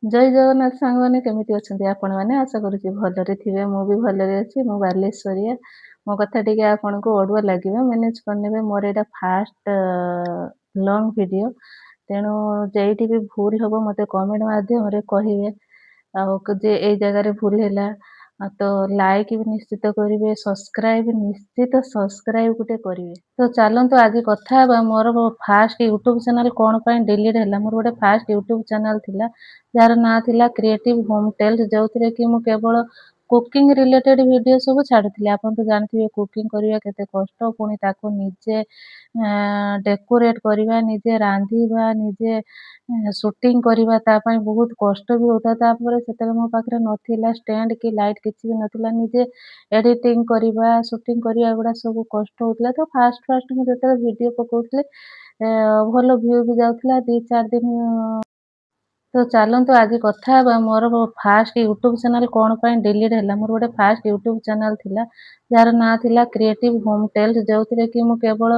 ଜୟ ଜଗନ୍ନାଥ ସାଙ୍ଗମାନେ, କେମିତି ଅଛନ୍ତି ଆପଣମାନେ? ଆଶା କରୁଛି ଭଲରେ ଥିବେ। ମୁଁ ବି ଭଲରେ ଅଛି। ମୁଁ ବାଲେଶ୍ୱରିଆ। ମୋ କଥା ଟିକେ ଆପଣଙ୍କୁ ଅଡ଼ୁଆ ଲାଗିବ, ମ୍ୟାନେଜ୍ କରିନେବେ। ମୋର ଏଇଟା ଫାଷ୍ଟ ଲଙ୍ଗ୍ ଭିଡ଼ିଓ, ତେଣୁ ଯେଉଁଠି ବି ଭୁଲ ହେବ ମୋତେ କମେଣ୍ଟ ମାଧ୍ୟମରେ କହିବେ ଆଉ ଯେ ଏଇ ଜାଗାରେ ଭୁଲ ହେଲା। ତ ଲାଇକ୍ ବି ନିଶ୍ଚିତ କରିବେ, ସବସ୍କ୍ରାଇବ୍ ନିଶ୍ଚିତ ସବସ୍କ୍ରାଇବ୍ ଗୋଟେ କରିବେ। ତ ଚାଲନ୍ତୁ ଆଜି କଥା ହେବା ମୋର ଫାଷ୍ଟ ୟୁଟ୍ୟୁବ୍ ଚ୍ୟାନେଲ୍ କ'ଣ ପାଇଁ ଡିଲିଟ୍ ହେଲା। ମୋର ଗୋଟେ ଫାଷ୍ଟ ୟୁଟ୍ୟୁବ୍ ଚ୍ୟାନେଲ୍ ଥିଲା, ଯାହାର ନାଁ ଥିଲା କ୍ରିଏଟିଭ୍ ହୋମ୍ ଟେଲ୍ସ, ଯେଉଁଥିରେ କି ମୁଁ କେବଳ କୁକିଂ ରିଲେଟେଡ଼୍ ଭିଡ଼ିଓ ସବୁ ଛାଡ଼ୁଥିଲି। ଆପଣ ତ ଜାଣିଥିବେ କୁକିଂ କରିବା କେତେ କଷ୍ଟ, ପୁଣି ତାକୁ ନିଜେ ଡେକୋରେଟ୍ କରିବା, ନିଜେ ରାନ୍ଧିବା, ନିଜେ ସୁଟିଂ କରିବା, ତା ପାଇଁ ବହୁତ କଷ୍ଟ ବି ହେଉଥିଲା। ତାପରେ ସେତେବେଳେ ମୋ ପାଖରେ ନଥିଲା ଷ୍ଟାଣ୍ଡ କି ଲାଇଟ୍, କିଛି ବି ନଥିଲା। ନିଜେ ଏଡ଼ିଟିଂ କରିବା, ସୁଟିଂ କରିବା, ଏଗୁଡ଼ା ସବୁ କଷ୍ଟ ହେଉଥିଲା। ତ ଫାଷ୍ଟ ଫାଷ୍ଟ ମୁଁ ଯେତେବେଳେ ଭିଡ଼ିଓ ପକାଉଥିଲି, ଭଲ ଭ୍ୟୁ ବି ଯାଉଥିଲା 2-4 ଦିନ। ତ ଚାଲନ୍ତୁ ଆଜି କଥା ହେବା ମୋର ଫାଷ୍ଟ ୟୁଟ୍ୟୁବ୍ ଚ୍ୟାନେଲ୍ କ'ଣ ପାଇଁ ଡିଲିଟ୍ ହେଲା। ମୋର ଗୋଟେ ଫାଷ୍ଟ ୟୁଟ୍ୟୁବ୍ ଚ୍ୟାନେଲ୍ ଥିଲା, ଯାହାର ନାଁ ଥିଲା କ୍ରିଏଟିଭ୍ ହୋମ୍ ଟେଲ୍ସ, ଯେଉଁଥିରେ କି ମୁଁ କେବଳ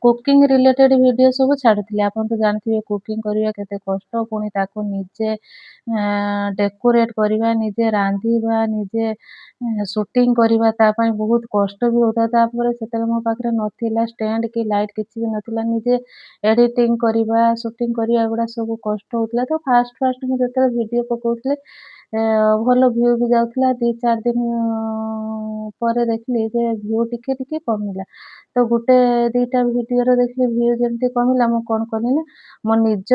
କୁକିଂ ରିଲେଟେଡ଼୍ ଭିଡ଼ିଓ ସବୁ ଛାଡ଼ୁଥିଲି। ଆପଣ ତ ଜାଣିଥିବେ କୁକିଂ କରିବା କେତେ କଷ୍ଟ, ପୁଣି ତାକୁ ନିଜେ ଡେକୋରେଟ୍ କରିବା, ନିଜେ ରାନ୍ଧିବା, ନିଜେ ସୁଟିଂ କରିବା, ତା ପାଇଁ ବହୁତ କଷ୍ଟ ବି ହେଉଥିଲା। ତାପରେ ସେତେବେଳେ ମୋ ପାଖରେ ନଥିଲା ଷ୍ଟାଣ୍ଡ କି ଲାଇଟ୍, କିଛି ବି ନଥିଲା। ନିଜେ ଏଡ଼ିଟିଂ କରିବା, ସୁଟିଂ କରିବା, ଏଗୁଡ଼ା ସବୁ କଷ୍ଟ ହେଉଥିଲା। ତ ଫାଷ୍ଟ ଫାଷ୍ଟ ମୁଁ ଯେତେବେଳେ ଭିଡ଼ିଓ ପକାଉଥିଲି, ଭଲ ଭ୍ୟୁ ବି ଯାଉଥିଲା। 2-4 ଦିନ ପରେ ଦେଖିଲି ଯେ ଭ୍ୟୁ ଟିକେ ଟିକେ କମିଲା। ତ ଗୋଟେ ଦୁଇଟା ଭିଡ଼ିଓର ଦେଖିଲି ଭ୍ୟୁ ଯେମିତି କମିଲା, ମୁଁ କ'ଣ କଲି ନା ମୋ ନିଜ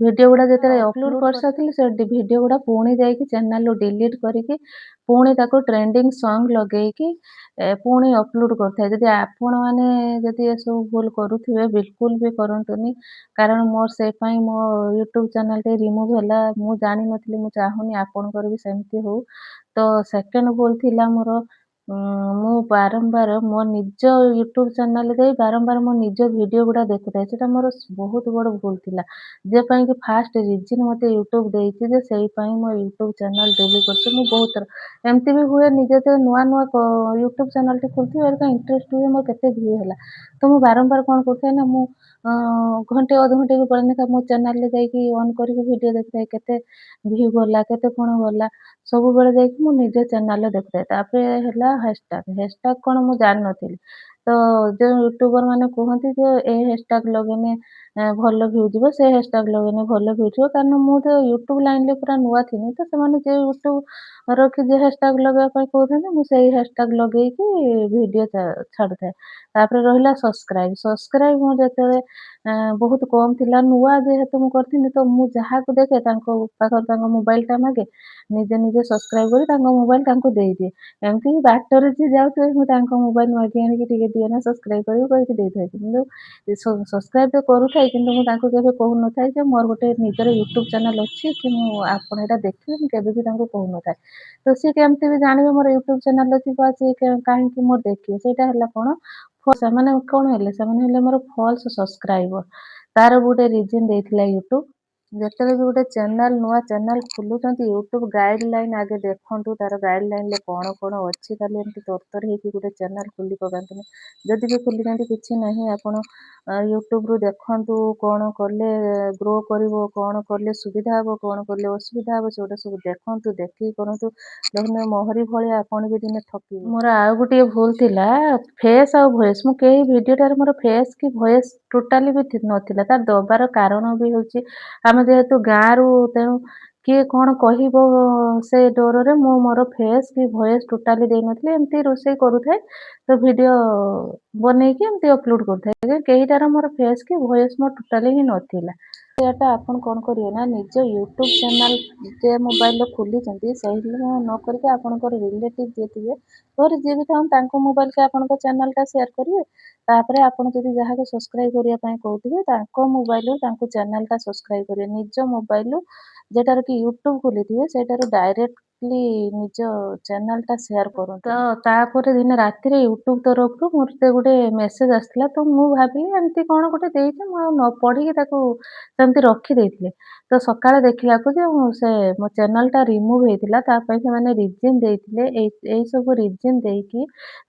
ଭିଡ଼ିଓ ଗୁଡ଼ା ଯେତେବେଳେ ଅପଲୋଡ଼ କରିସାରିଥିଲି, ସେ ଭିଡ଼ିଓ ଗୁଡ଼ା ପୁଣି ଯାଇକି ଚ୍ୟାନେଲରୁ ଡିଲିଟ୍ କରିକି, ପୁଣି ତାକୁ ଟ୍ରେଣ୍ଡିଂ ସଙ୍ଗ୍ ଲଗେଇକି ପୁଣି ଅପଲୋଡ଼ କରୁଥାଏ। ଯଦି ଆପଣମାନେ ଯଦି ଏସବୁ ଭୁଲ କରୁଥିବେ, ବିଲକୁଲ ବି କରନ୍ତୁନି, କାରଣ ମୋର ସେଇ ପାଇଁ ମୋ ୟୁଟ୍ୟୁବ୍ ଚ୍ୟାନେଲଟି ରିମୁଭ୍ ହେଲା। ମୁଁ ଜାଣିନଥିଲି। ମୁଁ ଚାହୁଁନି ଆପଣଙ୍କର ବି ସେମିତି ହଉ। ତ ସେକେଣ୍ଡ ଭୁଲ ଥିଲା ମୋର, ମୁଁ ବାରମ୍ବାର ମୋ ନିଜ ୟୁଟ୍ୟୁବ୍ ଚ୍ୟାନେଲ୍ ଯାଇ ବାରମ୍ବାର ମୋ ନିଜ ଭିଡ଼ିଓ ଗୁଡ଼ା ଦେଖୁଥାଏ। ସେଇଟା ମୋର ବହୁତ ବଡ଼ ଭୁଲ ଥିଲା, ଯେ ପାଇଁ କି ଫାଷ୍ଟ ରିଜିନ୍ ମୋତେ ୟୁଟ୍ୟୁବ୍ ଦେଇଛି ଯେ ସେଇ ପାଇଁ ମୋ ୟୁଟ୍ୟୁବ୍ ଚ୍ୟାନେଲ୍ ଡିଲିଟ୍ କରିଛି। ମୁଁ ବହୁତ ଥର ଏମିତି ବି ହୁଏ, ନିଜେ ଯେତେବେଳେ ନୂଆ ନୂଆ ୟୁଟ୍ୟୁବ୍ ଚ୍ୟାନେଲ୍ଟି ଖୋଲିଥିବି, ଇଣ୍ଟରେଷ୍ଟ ହୁଏ ମୋର କେତେ ଭ୍ୟୁ ହେଲା। ତ ମୁଁ ବାରମ୍ବାର କ'ଣ କରୁଥାଏ ନା ମୁଁ ଘଣ୍ଟେ ଅଧଘଣ୍ଟେ ବି ପଳେଇ ମୋ ଚ୍ୟାନେଲ୍ରେ ଯାଇକି ଅନ୍ କରିକି ଭିଡ଼ିଓ ଦେଖିଥାଏ, କେତେ ଭ୍ୟୁ ଗଲା, କେତେ କ'ଣ ଗଲା, ସବୁବେଳେ ଯାଇକି ମୁଁ ନିଜ ଚ୍ୟାନେଲ୍ରେ ଦେଖୁଥାଏ। ତାପରେ ହେଲା ହ୍ୟାସଟ୍ୟାଗ୍। ହ୍ୟାସଟ୍ୟାଗ୍ କ'ଣ ମୁଁ ଜାଣିନଥିଲି। ତ ଯେଉଁ ୟୁଟ୍ୟୁବର୍ ମାନେ କୁହନ୍ତି ଯେ ଏ ହ୍ୟାସଟ୍ୟାଗ୍ ଲଗେଇଲେ ଭଲ ଭ୍ୟୁ ଯିବ, ସେ ହ୍ୟାସଟ୍ୟାଗ୍ ଲଗେଇଲେ ଭଲ ଭ୍ୟୁ ଯିବ, କାରଣ ମୁଁ ତ ୟୁଟ୍ୟୁବ୍ ଲାଇନ୍ରେ ପୁରା ନୂଆ ଥିଲି। ତ ସେମାନେ ଯେଉଁ ୟୁଟ୍ୟୁବ୍ ରଖି ଯେ ହ୍ୟାସଟ୍ୟାଗ୍ ଲଗାଇବା ପାଇଁ କହୁଥାନ୍ତି, ମୁଁ ସେଇ ହ୍ୟାସଟ୍ୟାଗ୍ ଲଗେଇକି ଭିଡ଼ିଓ ଛାଡ଼ୁଥାଏ। ତାପରେ ରହିଲା ସବସ୍କ୍ରାଇବ୍। ସବସ୍କ୍ରାଇବ୍ ମୁଁ ଯେତେବେଳେ ବହୁତ କମ୍ ଥିଲା, ନୂଆ ଯେହେତୁ ମୁଁ କରିଥିଲି, ତ ମୁଁ ଯାହାକୁ ଦେଖେ ତାଙ୍କ ପାଖରେ ତାଙ୍କ ମୋବାଇଲଟା ମାଗେ, ନିଜେ ନିଜେ ସବସ୍କ୍ରାଇବ୍ କରି ତାଙ୍କ ମୋବାଇଲ ତାଙ୍କୁ ଦେଇଦିଏ। ଏମିତି ବାଟରେ ଯିଏ ଯାଉଥିବେ, ମୁଁ ତାଙ୍କ ମୋବାଇଲ ମାଗି ଆଣିକି "ଟିକେ ଦିଅ ନା, ସବସ୍କ୍ରାଇବ୍ କରିବି" କହିକି ଦେଇଥାଏ। କିନ୍ତୁ ସବସ୍କ୍ରାଇବ୍ ତ କରୁଥାଏ, କିନ୍ତୁ ମୁଁ ତାଙ୍କୁ କେବେ କହୁନଥାଏ ଯେ ମୋର ଗୋଟେ ନିଜର ୟୁଟ୍ୟୁବ୍ ଚ୍ୟାନେଲ୍ ଅଛି କି ମୁଁ ଆପଣ ଏଇଟା ଦେଖିବେ। ମୁଁ କେବେ ବି ତାଙ୍କୁ କହୁନଥାଏ। ତ ସିଏ କେମିତି ବି ଜାଣିବେ ମୋର ୟୁଟ୍ୟୁବ୍ ଚ୍ୟାନେଲ୍ ଅଛି ବା ସିଏ କାହିଁକି ମୋର ଦେଖିବେ? ସେଇଟା ହେଲା କ'ଣ, ସେମାନେ କ'ଣ ହେଲେ, ସେମାନେ ହେଲେ ମୋର ଫଲ୍ସ ସବସ୍କ୍ରାଇବର୍। ତାର ଗୋଟେ ରିଜିନ୍ ଦେଇଥିଲା ୟୁଟ୍ୟୁବ୍। ଯେତେବେଳେ ବି ଗୋଟେ ଚ୍ୟାନେଲ୍, ନୂଆ ଚ୍ୟାନେଲ୍ ଖୋଲୁଛନ୍ତି, ୟୁଟ୍ୟୁବ୍ ଗାଇଡ଼ଲାଇନ୍ ଆଗେ ଦେଖନ୍ତୁ, ତାର ଗାଇଡ଼ଲାଇନ୍ରେ କ'ଣ କ'ଣ ଅଛି। ଖାଲି ଏମିତି ତରତର ହେଇକି ଗୋଟେ ଚ୍ୟାନେଲ୍ ଖୋଲି ପକାନ୍ତୁନି। ଯଦି ବି ଖୋଲିଛନ୍ତି, କିଛି ନାହିଁ, ଆପଣ ୟୁଟ୍ୟୁବ୍ରୁ ଦେଖନ୍ତୁ କ'ଣ କଲେ ଗ୍ରୋ କରିବ, କ'ଣ କଲେ ସୁବିଧା ହେବ, କ'ଣ କଲେ ଅସୁବିଧା ହେବ। ସେଗୁଡ଼ା ସବୁ ଦେଖନ୍ତୁ, ଦେଖିକି କରନ୍ତୁ। ନହେଲେ ମୋରି ଭଳିଆ ଆପଣ ବି ଦିନେ ଠକିବେ। ମୋର ଆଉ ଗୋଟିଏ ଭୁଲ ଥିଲା ଫେସ୍ ଆଉ ଭଏସ୍। ମୁଁ କେହି ଭିଡ଼ିଓଟାରେ ମୋର ଫେସ୍ କି ଭଏସ୍ ଟୋଟାଲି ବି ନଥିଲା। ତାର ଦେବାର କାରଣ ବି ହେଉଛି, ଆମେ ଯେହେତୁ ଗାଁରୁ, ତେଣୁ କିଏ କ'ଣ କହିବ ସେ ଡରରେ ମୁଁ ମୋର ଫେସ୍ କି ଭଏସ୍ ଟୋଟାଲି ଦେଇନଥିଲି। ଏମିତି ରୋଷେଇ କରୁଥାଏ, ତ ଭିଡ଼ିଓ ବନେଇକି ଏମିତି ଅପଲୋଡ଼ କରୁଥାଏ। କେହିଟାର ମୋର ଫେସ୍ କି ଭଏସ୍ ମୋର ଟୋଟାଲି ହିଁ ନଥିଲା। ଏଇଟା ଆପଣ କ'ଣ କରିବେ ନା ନିଜ ୟୁଟ୍ୟୁବ୍ ଚ୍ୟାନେଲ୍ ଯେ ମୋବାଇଲରେ ଖୋଲିଛନ୍ତି, ସେଇ ନ କରିକି ଆପଣଙ୍କର ରିଲେଟିଭ୍ ଯିଏ ଥିବେ, ଘରେ ଯିଏ ବି ଥାନ୍ତୁ, ତାଙ୍କ ମୋବାଇଲକି ଆପଣଙ୍କ ଚ୍ୟାନେଲଟା ସେୟାର କରିବେ। ତାପରେ ଆପଣ ଯଦି ଯାହାକୁ ସବସ୍କ୍ରାଇବ୍ କରିବା ପାଇଁ କହୁଥିବେ, ତାଙ୍କ ମୋବାଇଲରୁ ତାଙ୍କୁ ଚ୍ୟାନେଲଟା ସବସ୍କ୍ରାଇବ୍ କରିବେ। ନିଜ ମୋବାଇଲରୁ ଯେଉଁଟାରେ କି ୟୁଟ୍ୟୁବ୍ ଖୋଲିଥିବେ, ସେଇଟାରୁ ଡାଇରେକ୍ଟଲି ନିଜ ଚ୍ୟାନେଲଟା ସେୟାର କରନ୍ତୁ। ତ ତାପରେ ଦିନେ ରାତିରେ ୟୁଟ୍ୟୁବ୍ ତରଫରୁ ମୋତେ ଗୋଟେ ମେସେଜ୍ ଆସିଥିଲା। ତ ମୁଁ ଭାବିଲି ଏମିତି କ'ଣ ଗୋଟେ ଦେଇଛି, ମୁଁ ଆଉ ନ ପଢ଼ିକି ତାକୁ ସେମିତି ରଖିଦେଇଥିଲି। ତ ସକାଳେ ଦେଖିଲାକୁ ଯେ ମୁଁ ସେ ମୋ ଚ୍ୟାନେଲଟା ରିମୁଭ୍ ହେଇଥିଲା। ତା ପାଇଁ ସେମାନେ ରିଜିନ୍ ଦେଇଥିଲେ। ଏଇ ଏଇସବୁ ରିଜିନ୍ ଦେଇକି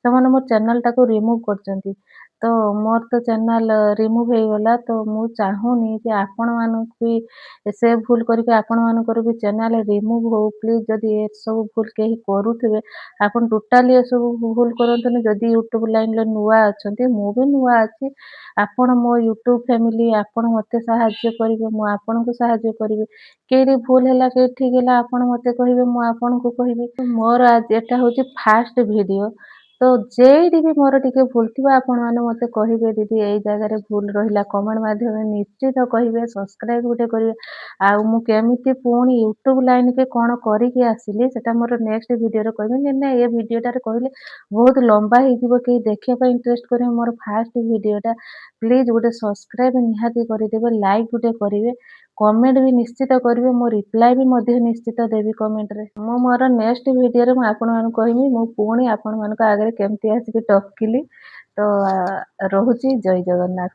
ସେମାନେ ମୋ ଚ୍ୟାନେଲଟାକୁ ରିମୁଭ୍ କରିଛନ୍ତି। ତ ମୋର ତ ଚ୍ୟାନେଲ୍ ରିମୁଭ୍ ହେଇଗଲା। ତ ମୁଁ ଚାହୁଁନି ଯେ ଆପଣମାନଙ୍କୁ ବି ସେ ଭୁଲ କରିକି ଆପଣମାନଙ୍କର ବି ଚ୍ୟାନେଲ୍ ରିମୁଭ୍ ହଉ। ପ୍ଲିଜ୍, ଯଦି ଏସବୁ ଭୁଲ କେହି କରୁଥିବେ, ଆପଣ ଟୋଟାଲି ଏସବୁ ଭୁଲ କରନ୍ତୁନି। ଯଦି ୟୁଟ୍ୟୁବ୍ ଲାଇନ୍ରେ ନୂଆ ଅଛନ୍ତି, ମୁଁ ବି ନୂଆ ଅଛି। ଆପଣ ମୋ ୟୁଟ୍ୟୁବ୍ ଫ୍ୟାମିଲି, ଆପଣ ମୋତେ ସାହାଯ୍ୟ କରିବେ, ମୁଁ ଆପଣଙ୍କୁ ସାହାଯ୍ୟ କରିବି। କେଇଠି ଭୁଲ ହେଲା, କେଇଠି ଠିକ୍ ହେଲା, ଆପଣ ମୋତେ କହିବେ, ମୁଁ ଆପଣଙ୍କୁ କହିବି। ମୋର ଆଜି ଏଟା ହେଉଛି ଫାଷ୍ଟ ଭିଡ଼ିଓ। ତ ଯେଇଠି ବି ମୋର ଟିକେ ଭୁଲ ଥିବ, ଆପଣମାନେ ମୋତେ କହିବେ, ଦିଦି, ଏଇ ଜାଗାରେ ଭୁଲ ରହିଲା। କମେଣ୍ଟ ମାଧ୍ୟମରେ ନିଶ୍ଚିତ କହିବେ। ସବସ୍କ୍ରାଇବ୍ ଗୋଟେ କରିବେ। ଆଉ ମୁଁ କେମିତି ପୁଣି ୟୁଟ୍ୟୁବ୍ ଲାଇନ୍କି କ'ଣ କରିକି ଆସିଲି, ସେଟା ମୋର ନେକ୍ସଟ ଭିଡ଼ିଓରେ କହିବି ନା, ଏ ଭିଡ଼ିଓଟାରେ କହିଲେ ବହୁତ ଲମ୍ବା ହେଇଯିବ, କେହି ଦେଖିବା ପାଇଁ ଇଣ୍ଟରେଷ୍ଟ କରିବେ। ମୋର ଫାଷ୍ଟ ଭିଡ଼ିଓଟା, ପ୍ଲିଜ୍ ଗୋଟେ ସବସ୍କ୍ରାଇବ୍ ନିହାତି କରିଦେବେ, ଲାଇକ୍ ଗୋଟେ କରିବେ, କମେଣ୍ଟ ବି ନିଶ୍ଚିତ କରିବେ। ମୁଁ ରିପ୍ଲାଏ ବି ମଧ୍ୟ ନିଶ୍ଚିତ ଦେବି କମେଣ୍ଟରେ। ମୁଁ ମୋର ନେକ୍ସଟ ଭିଡ଼ିଓରେ ମୁଁ ଆପଣମାନଙ୍କୁ କହିବି, ମୁଁ ପୁଣି ଆପଣମାନଙ୍କ ଆଗରେ କେମିତି ଆସିକି ଟପକିଲି। ତ ରହୁଛି, ଜୟ ଜଗନ୍ନାଥ।